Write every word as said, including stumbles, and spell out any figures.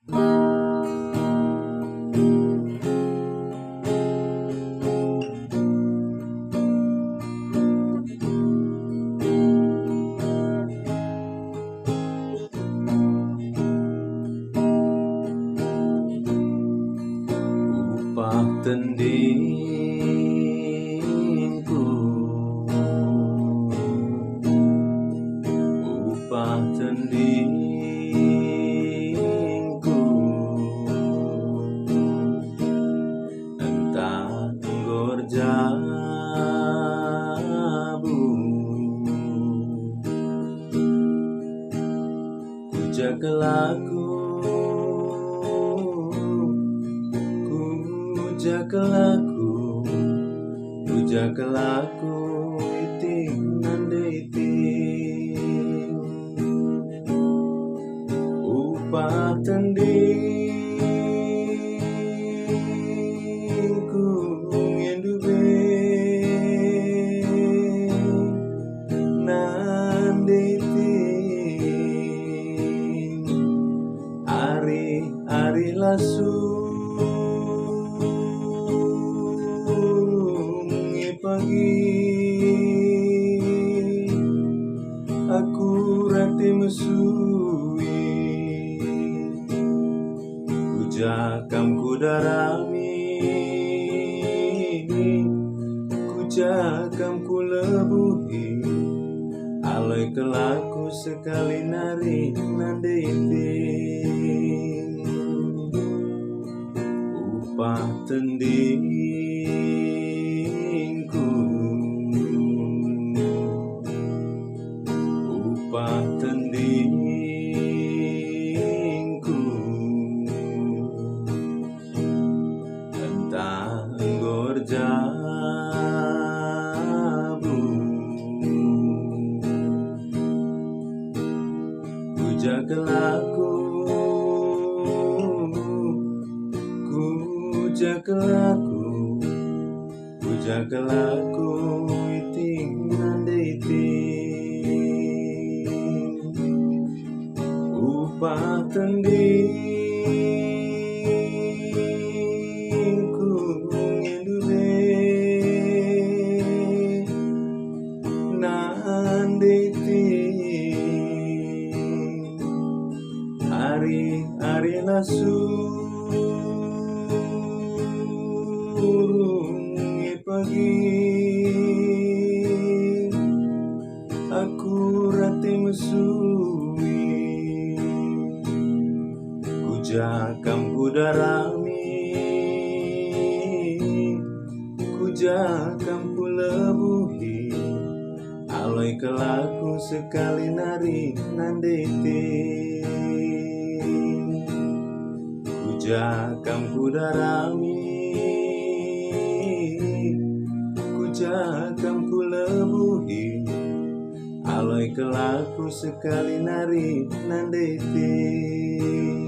Upah tendingku, upah tendingku, ntah enggo erjabu. Ku ja kel aku, ku ja kel aku, ku ja kel aku iting nande iting. Upah tendingku ngendu be nande iting. Ari-ari lasung e pagi, aku rate mesui. Ku ja kam kudarami, ku ja kam kulebuhi, aloi kel aku sekali nari nande iting. Upah tendingku, upah tendingku, ntah enggo erjabu. Ku ja kel aku, ku ja kel aku, ku ja kel aku iting nande iting. Upah tendingku ngendu be nande iting. Ari-ari lasung e pagi, aku rate mesui. Ku ja kam kudarami, ku ja kam kulebuhi, aloi kel aku sekali nari nande iting. Ku ja kam kudarami, ku ja kam kulebuhi, aloi kel aku sekali nari nande iting.